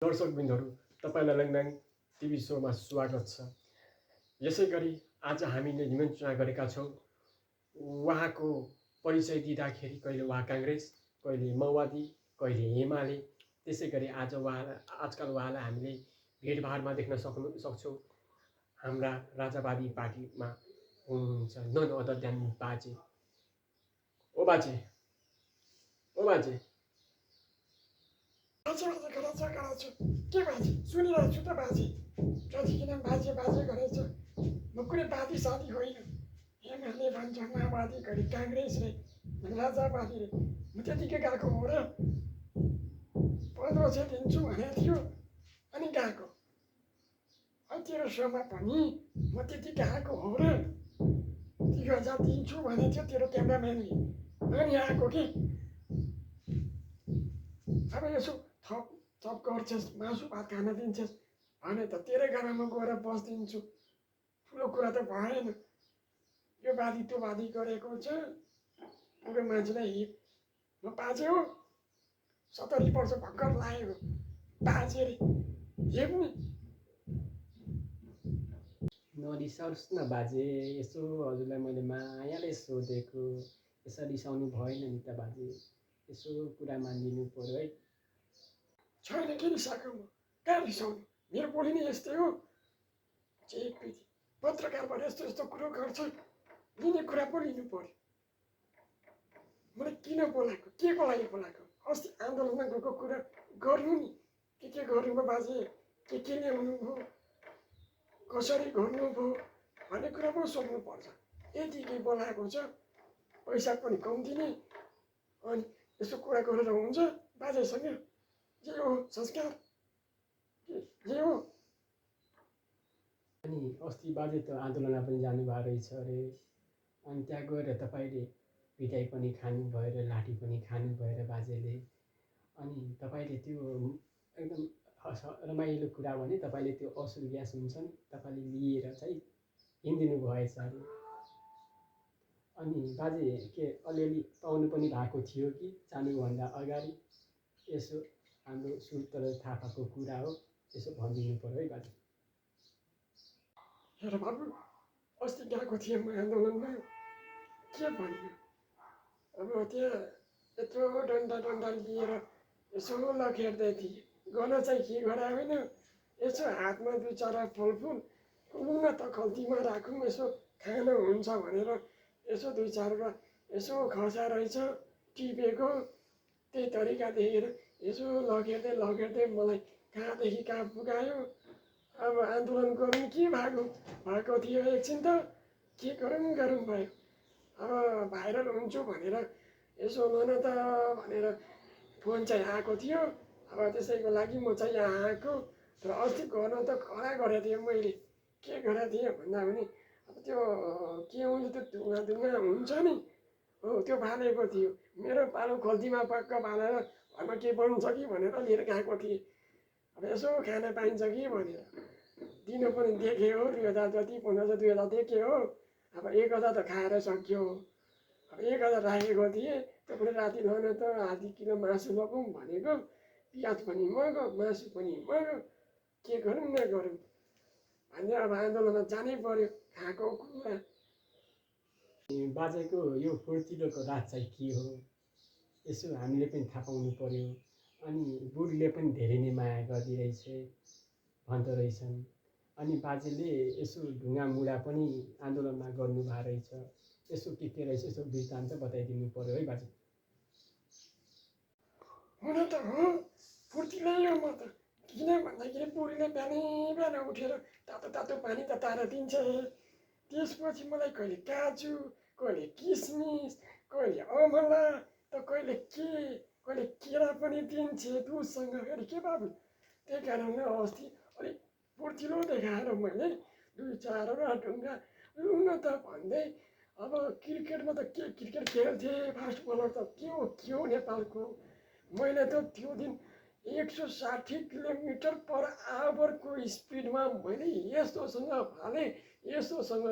दर्शकबिन्दहरू, तपाईँलाई ल्याङल्याङ टिभी सोमा स्वागत छ। यसै गरी आज हामीले निमन्त्रणा गरेका छौँ। उहाँको परिचय दिँदाखेरि कहिले उहाँ काङ्ग्रेस, कहिले माओवादी, कहिले एमाले, त्यसै गरी आजकल उहाँलाई हामीले भिडभाडमा देख्न सक्छौँ। हाम्रा राजावादी पार्टीमा हुनुहुन्छ नन अदर देन बाजे। ओ बाजे, ओ बाजे, कराउँछु के बाजे सुनिरहेको छु त बाजे जतिखेर बाजे बाजे गरेछ। म कुनै वादी साथी होइन। एमाले भन्छ माओवादी घरि काङ्ग्रेस रे राजावादी रे। म त्यतिकै गएको हो र 1500 दिन्छु भनेको थियो अनि गएको। तेरो सोमा पनि म त्यति गएको हो र 3000 दिन्छु भनेको थियो तेरो क्यामेराम्यानले अनि आएको कि। अब यसो थप गर्छस् मासु भात खान दिन्छस् भने त तेरै घरमा गएर बसिदिन्छु। ठुलो कुरा त भएन। यो बाधी त्यो बाधी गरेको छ पुरो मान्छेलाई हिप। म बाजे हो 70 वर्ष भर्खर लागेको बाजे रे हेप्ने। नरिसाउनुहोस् न बाजे, यसो हजुरलाई मैले मायाले सोधेको। यसरी रिसाउनु भएन नि त बाजे, यसो कुरा मानिदिनु पर्यो है। छैन के रिसाएको म कहाँ रिसाउनु। मेरो बोली नै यस्तै हो। चेपीति पत्रकार भएर यस्तो यस्तो कुरो गर्छ लिने कुरा पो लिनु पर्यो। मलाई किन बोलाएको, के को लागि बोलाएको। अस्ति आन्दोलनमा गएको कुरा गर्नु नि। के गर्नुभयो बाजे, के ल्याउनु भयो, कसरी गर्नुभयो भन्ने कुरा पो सोध्नुपर्छ। यतिकै बोलाएको छ, पैसा पनि कम दिने अनि यसो कुरा गरेर हुन्छ बाजेसँग। जे हो संस्कार जे हो। अनि अस्ति बाजे त आन्दोलनमा पनि जानुभएको रहेछ अरे। अनि त्यहाँ गएर तपाईँले पिटाइ पनि खानुभयो र लाठी पनि खानुभयो र बाजेले। अनि तपाईँले त्यो एकदम रमाइलो कुरा भने तपाईँले त्यो असुल ग्यास हुन्छ नि तपाईँले लिएर चाहिँ हिँडिदिनु भएछ अरे। अनि बाजे के अलिअलि पाउनु पनि भएको थियो कि जानुभन्दा अगाडि। यसो हाम्रो सुत्तर थाहा पाएको कुरा हो, यसो भनिदिनु पर्यो है बाजे। हेर बाबु अस्ति गएको थिएँ म आन्दोलनमा, के भन्नु। अब त्यहाँ यत्रो डन्डा लिएर यसो लखेर्दै थिएँ। गर्न चाहिँ के गरा होइन, यसो हातमा 2-4 फलफुल न त खल्तीमा राखौँ यसो खान हुन्छ भनेर यसो 2-4 यसो खसा रहेछ टिपेको। त्यही तरिका देखेर यसो लखेर्दै मलाई कहाँदेखि कहाँ पुगायो। अब आन्दोलन गरौँ के भएको थियो एकछिन त के गरौँ भयो। अब भाइरल हुन्छु भनेर यसो न त भनेर फोन चाहिँ आएको थियो। अब त्यसैको लागि म चाहिँ यहाँ आएको। तर अस्ति गर्न त कडा गरेको थिएँ मैले। के गरेको थिएँ भन्दा पनि अब त्यो के हुन्छ त्यो धुवा हुन्छ नि हो त्यो फालेको थियो। मेरो पालो खल्तीमा पक्क फालेर घरमा के बन्छ कि भनेर लिएर गएको थिएँ। अब यसो खान पाइन्छ कि भनेर दिन पनि देखेँ हो 2000 जति 1500 2000 देखेँ हो। अब 1000 त खाएर सक्यो। अब 1000 राखेको थिएँ त्यो पनि राति लन त आधी किलो मासु लगौँ भनेको। प्याज पनि महँगो मासु पनि महँगो के गरौँ न गरौँ भन्दै अब आन्दोलनमा जानै पर्यो खाएको कुरा। बाजेको यो फुर्तिलोको राज चाहिँ के हो यसो हामीले पनि थाहा पाउनु पर्यो। अनि बुढीले पनि धेरै नै माया गरिरहेछ भन्दो रहेछन्। अनि बाजेले यसो ढुङ्गा मुढा पनि आन्दोलनमा गर्नुभएको रहेछ। यसो के रहेछ यसो वृत्तान्त बताइदिनु पर्यो है बाजे। हुन त हो फुर्तिलै हो म त। किन भन्दाखेरि बुढीले बिहान उठेर तातो पानी तताएर दिन्छ। त्यसपछि मलाई कहिले काजु, कहिले किसमिस, कहिले अमला त कहिले केरा पनि दिन्छे दुधसँग। फेरि के बाबु त्यही कारणले अस्ति अलिक फुर्तिलो देखाएर मैले 2-4 ढुङ्गा लुन त भन्दै। अब क्रिकेटमा त के क्रिकेट खेल्थे फास्ट बलर त के हो नेपालको। मैले त त्यो दिन 160 किलोमिटर पर आवरको स्पिडमा मैले यस्तोसँग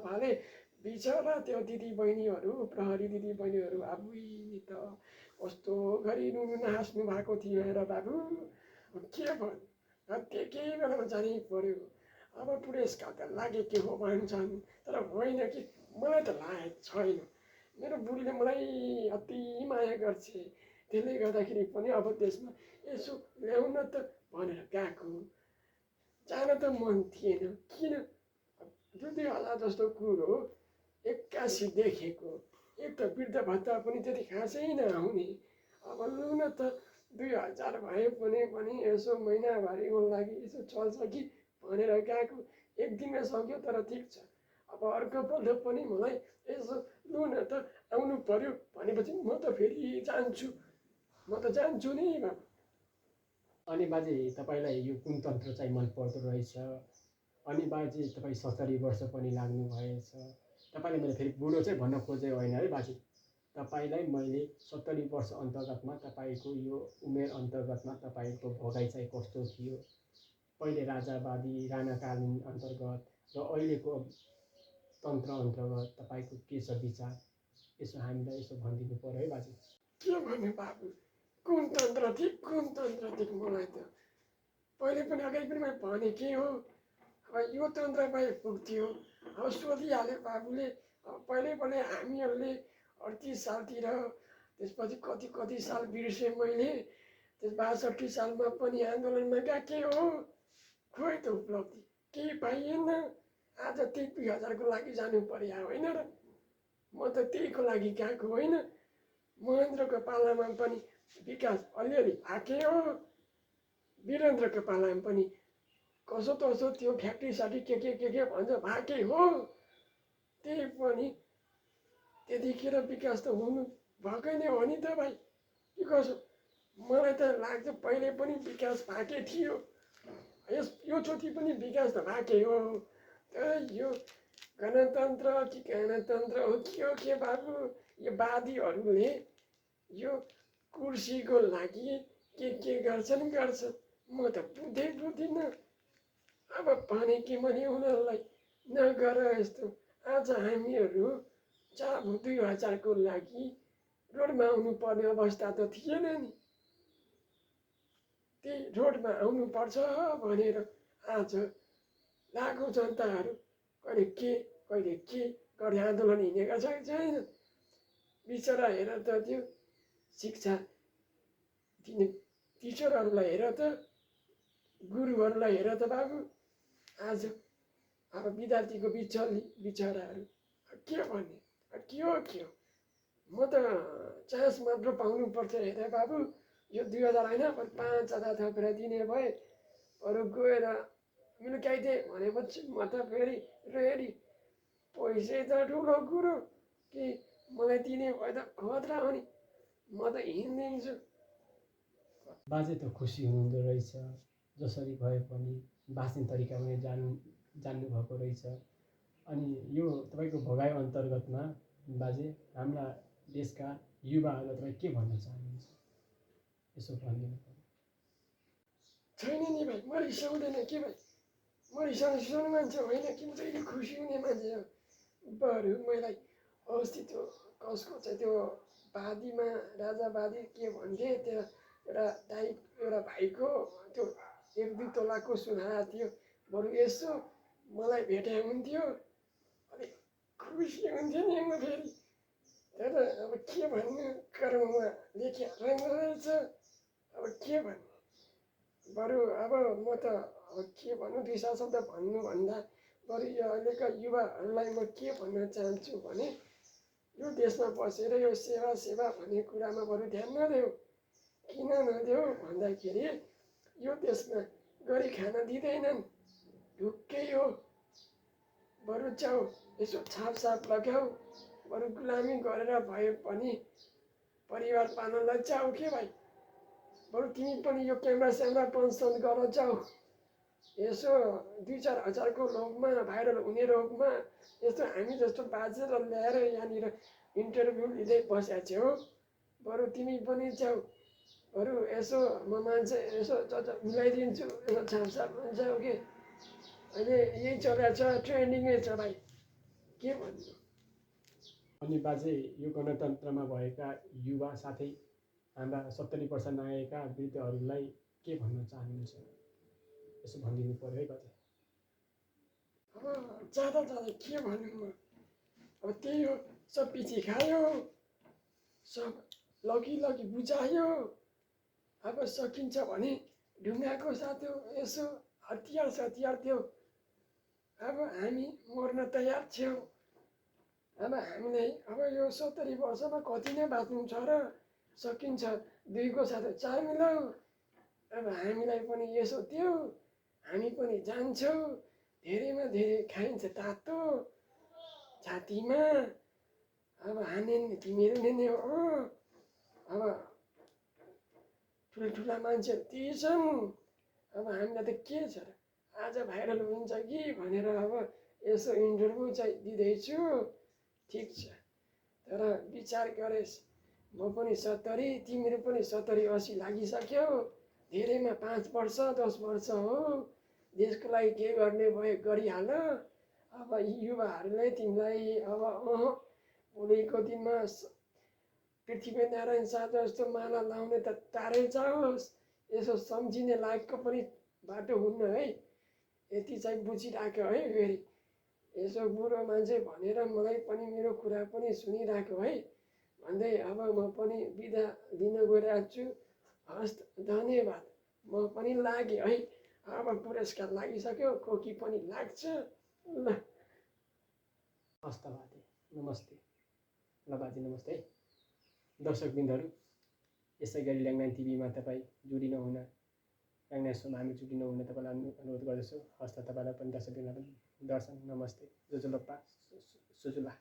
फालेँ। बिचरा त्यो दिदीबहिनीहरू प्रहरी दिदीबहिनीहरू आबुई त कस्तो गरी हाँस्नु भएको थियो हेर बाबु। के भन्नु केही बेलामा जानै पर्यो। अब बुढेसकाल त लागे के हो भन्छन्, तर होइन कि मलाई त लागेको छैन। मेरो बुढीले मलाई अति माया गर्छ, त्यसले गर्दाखेरि पनि अब त्यसमा यसो ल्याउन त भनेर गएको। जान त मन थिएन, किन 2,000 जस्तो कुरो एक्कासी देखेको। एक त वृद्ध भत्ता पनि त्यति खासै नआउने, अब लु न त 2,000 भए पनि यसो महिनाभरिको लागि यसो चल्छ कि भनेर गएको। एक दिनमा सक्यो तर ठिक छ, अब अर्कोपल्ट पनि मलाई यसो लु न त आउनु पर्यो भनेपछि म त फेरि जान्छु, म त जान्छु नि बाबु। अनि बाजे तपाईँलाई यो कुन तन्त्र चाहिँ मन पर्दो रहेछ? अनि बाजे तपाईँ 70 वर्ष पनि लाग्नु भएछ। तपाईँले मैले फेरि बुढो चाहिँ भन्न खोजेँ होइन है बाजे। तपाईँलाई मैले 70 वर्ष अन्तर्गतमा तपाईँको यो उमेर अन्तर्गतमा तपाईँको भोगाइ चाहिँ कस्तो थियो, पहिले राजावादी राणाकालीन अन्तर्गत र अहिलेको तन्त्र अन्तर्गत तपाईँको के छ विचार, यसो हामीलाई यसो भनिदिनु पर्यो है बाजे। के भन्नु बाबु, कुन तन्त्र ठिक कुन तन्त्र ठिक, मलाई त पहिले पनि अगाडि पनि मैले भने के हो, अब यो तन्त्र भए पुग्थ्यो। अब सोधिहाल्यो बाबुले। अब पहिले हामीहरूले 38 सालतिर, त्यसपछि कति साल बिर्सेँ मैले। त्यस 62 सालमा पनि आन्दोलनमा गएकै हो, खोइ त उपलब्धि केही पाइएन। आज त्यही 2,000को लागि जानु पर्यो होइन र, म त त्यहीको लागि गएको होइन। महेन्द्रको पालामा पनि विकास अलिअलि आएकै हो, वीरेन्द्रको पालामा पनि कसो तसो त्यो फ्याक्ट्री साटी के भन्छ भाकै हो। त्यही पनि त्यतिखेर विकास त हुनु भएकै नै हो नि त भाइ, के कसो। मलाई त लाग्छ पहिले पनि विकास भएकै थियो, यो चोटि पनि विकास त भएकै हो। तर यो गणतन्त्र कि गणतन्त्र हो के बाबु, यो वादीहरूले यो कुर्सीको लागि के गर्छन्। म त बुझ्दिनँ। अब भने के भने उनीहरूलाई नगर यस्तो। आज हामीहरू 2,000को लागि रोडमा आउनु पर्ने अवस्था त थिएन नि। त्यही रोडमा आउनुपर्छ भनेर आज लाखौँ जनताहरू कहिले के गर्ने आन्दोलन हिँडेका छैन। बिचरा हेर त त्यो शिक्षा दिने टिचरहरूलाई हेर त, गुरुहरूलाई हेर त बाबु। आज अब विद्यार्थीको बिचराहरू के भन्ने, के हो। म त चान्स मात्र पाउनुपर्छ हेरे बाबु। यो 2,000 होइन, 5,000 थपेर दिने भए अरू गएर मिल्काइदिए भनेपछि म त फेरि रेडी। पैसै त ठुलो कुरो कि मलाई दिने भए त खतरा हो नि, म त हिँडिदिन्छु। बाजे त खुसी हुनुहुँदो रहेछ, जसरी भए पनि बाँच्ने तरिका पनि जान्नुभएको रहेछ। अनि यो तपाईँको भोगाइ अन्तर्गतमा बाजे हाम्रा देशका युवाहरूलाई तपाईँ के भन्न चाहनुहुन्छ, यसो भनिदिनु पर्यो। छैन नि भाइ, म रिसाउँदैन के भाइ, म रिसाउने मान्छे होइन कि, म चाहिँ खुसी हुने मान्छे हो। बरु मलाई अस्ति त्यो कसको चाहिँ त्यो वादीमा राजावादी के भन्थे, त्यो एउटा भाइको त्यो 1-2 तोलाको सुनाएको थियो। बरु यसो मलाई भेटे हुन्थ्यो, अलिक खुसी हुन्थ्यो नि म फेरि। तर अब के भन्नु, कर्ममा लेखे राम्रो रहेछ, अब के भन्नु। बरु अब म त अब के भन्नु, 2 शब्द भन्नुभन्दा बरु यो अहिलेका युवाहरूलाई म के भन्न चाहन्छु भने, यो देशमा बसेर यो सेवा भन्ने कुरामा बरु ध्यान नदेऊ। किन नदेऊ भन्दाखेरि यो देशमा गरी खान दिँदैनन्, ढुक्कै हो। बरु जाऊ यसो छाप लगाऊ, बरु गुलामी गरेर भए पनि परिवार पाल्नलाई जाऊ के भाइ। बरु तिमी पनि यो क्यामेरा पन्सन गर जाऊ। यसो 2-4 हजारको लोभमा, भाइरल हुने रोगमा यस्तो हामी जस्तो बाजेर ल्याएर यहाँनिर इन्टरभ्यू लिँदै बसेको छौ। बरु तिमी पनि जाऊ, बरु यसो म मान्छे यसो मिलाइदिन्छु, यसो छापछाप हुन्छ कि। अहिले यही चलेको छ, ट्रेन्डिङै छ भाइ, के भन्नु। अनि बाजे यो गणतन्त्रमा भएका युवा साथै हाम्रा 70 वर्ष नागेका वृद्धहरूलाई के भन्न चाहनुहुन्छ? यसो भनिदिनु पऱ्यो है बाजे। अब जाँदा जाँदा के भनौँ म, अब त्यही हो, सब पिछी खायो, सब लगी लगी बुझायो। अब सकिन्छ भने ढुङ्गाको साथो यसो हतियार सतियार थियो। अब हामी मर्न तयार छौँ। अब हामीलाई अब यो 70 वर्षमा कति नै बाँच्नु छ र, सकिन्छ 2को साथो 4 मिलाऊ। अब हामीलाई पनि यसो देऊ, हामी पनि जान्छौँ। धेरैमा धेरै खाइन्छ तातो छातीमा। अब हाने तिमीहरूले नै हो। अब ठुल्ठुला मान्छेहरू ती छन्। अब हामीलाई त के छ र, आज भाइरल हुन्छ कि भनेर अब यसो इन्टरभ्यू चाहिँ दिँदैछु। ठिक छ, तर विचार गरेस्, म पनि 70, तिमीहरू पनि 70-80 लागिसक्यो। धेरैमा 5 वर्ष 10 वर्ष हो। देशको लागि के गर्ने भयो गरिहाल। अब युवाहरूले तिमीलाई अब भोलिको दिनमा पृथ्वीनारायण शाह जस्तो माला लाउने त टाढै जाओस्। यसो सम्झिने लायकको पनि बाटो हुन्न है। यति चाहिँ बुझिराख्यो है। फेरि यसो बुढो मान्छे भनेर मलाई पनि मेरो कुरा पनि सुनिराख्यो है भन्दै अब म पनि बिदा लिन गइरहेको छु। हस्, धन्यवाद। म पनि लागेँ है। अब पुरस्कार लागिसक्यो, खोकी पनि लाग्छ। ल हस् त बाजे, नमस्ते। ल बाजे नमस्ते है। दर्शकबिन्दहरू, यसै गरी ल्याङनाइन टिभीमा तपाईँ जोडिन हुन, ल्याङनाइन सोमा हामी जोडिन हुन तपाईँलाई अनुरोध गर्दछु। हस् त, तपाईँलाई पनि दर्शकबिन्दहरू दर्शन नमस्ते, जोजोलोप्पा सुजुला।